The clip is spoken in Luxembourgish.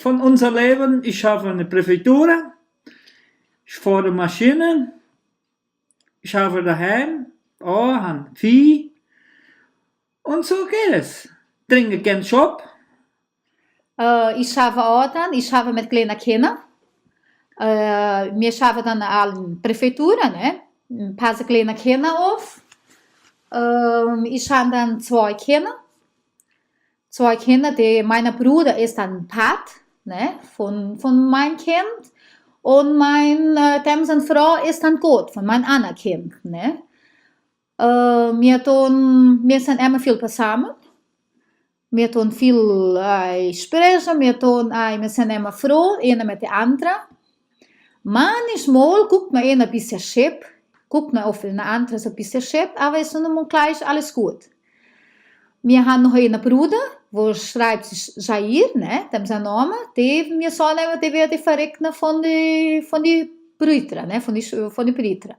Von unser Leben, ich schaffe in de Präfekture, ich fahre Maschine, ich schaffe daheim, àh han Vieh, un so geht es. Trinke gern Schopp. Ich schaffe au dann, ich schaffe mit kleene Kinner. Mir schaffe dann al in Präfekture né, passe kleene Kinner ùff. Ich han dann zwei Kinner, zwei Kinner, die meiner Bruder is dann Pat né, von von mein Kind un mein dem sen Froa is dann Goot von mein anner Kind né. Mir tun, mir sind emmer viel besamme, mir tun viel spreche, mir tun mir sind emmer froh eener mit de antere. Mannichmol guckt man eener bisschen scheep, guckt man uff den antere so bisschen scheep, awer is dann emol gleich alles gut. Mir han noch eener Bruder, wo schreibt sich Jair né, dem sein Name, de, mir sahn emmer, de wär de Verreckner von de, von de Brüdere né, von de von de Brüdere.